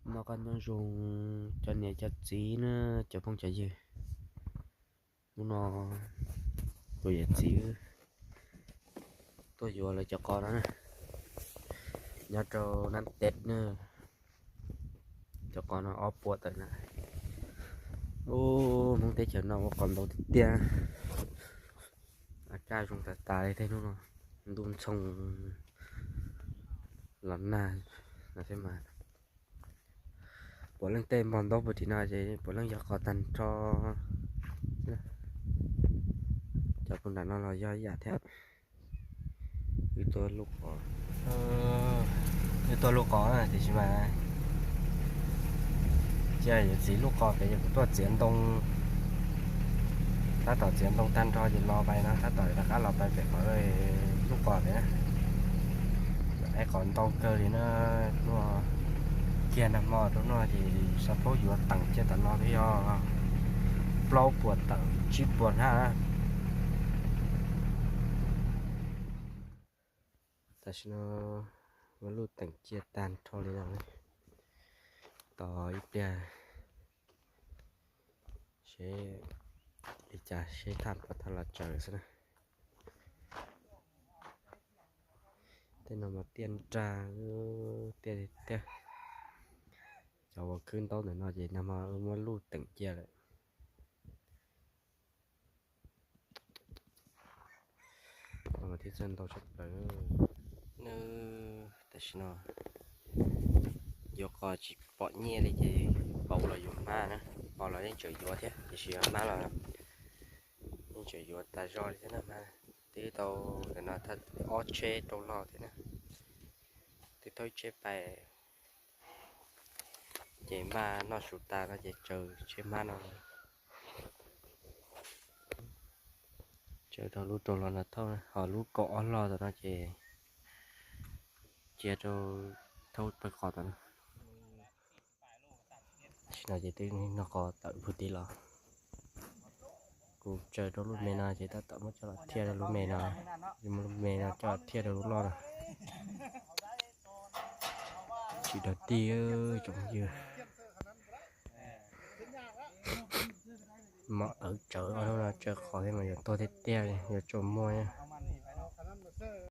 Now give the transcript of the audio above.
Noj qab nyob zoo cov niam cov txiv na, cov phooj cov ywg. Hnub no kuv yawm txiv tuaj yuav lawv cov qos no na, nyob rau Nam Teb na. Cov qos no ob puas tawm na. Ub, Hmoob teb chaws no ua qos ntau tiag tiag. Kaj zoo tas tas li thiab hnub no, ntuj ntxhoo los nag no thiab mas. Puav leej tej npog ntaub puag tim no ces puav leej yog qos tag nrho. Cov puag nram no los yog ib yam thiab. Wb tuaj lub qos, wb tuaj lub qos tiam sis mas cia yawm txiv lub qos pem ces kuv tuaj txiav ntoo. Tab tom txiav ntoo tag nrho ces los pais no, tab tom rov qab los pais pem qhov lub qos pem na. Aib qos ntau kawg li na, hnub kiag nag hmo rau no ces xav paub yuav teem cia tom no thiab yog plaub puas tawm tsib puas hnab na. Tam sim no muab luj teem cia tag nrho li no, tos ib pliag seb li cas, seb thaj puas thaj los tsaws xwb na. Tej no mas tiaj nrag, tiaj tiaj. Cov uas khwb ntaub ntawm no ces nag hmo muab luj teem cia lawm. Thiab txawj ntau tshaj plaws. Nws tam sim no yuav qos tsis pom nyiaj li ces pauv los yuav hmab na. Pauv los yeej tseem yuav thiab tiam sis hmab los yeej tseem yuav tas zog li thiab na hmab. Twb tau ntawm no thaj ob tsheb rau log thiab na. Twb thauj tsheb pais ces npaj noj su tas no ces tsaws tsheb hmab no. Tsaws rau lub rau log no thauj, ho lub kaum ob log tom no ces cia rau thauj pawg qos tom no. Tam sim no ces twb noj qos tawm puag tid los. Kuv tsaws rau lub me no ces tab tom muab coj los thiaj rau lub me no, muab lub me no coj los thiaj rau lub loj no. Tsis dog dig tsoom ywg. Mov awv tsawv no tsaws qos thiab mas yuav tuag tiag tiag li, yuav tsum muaj.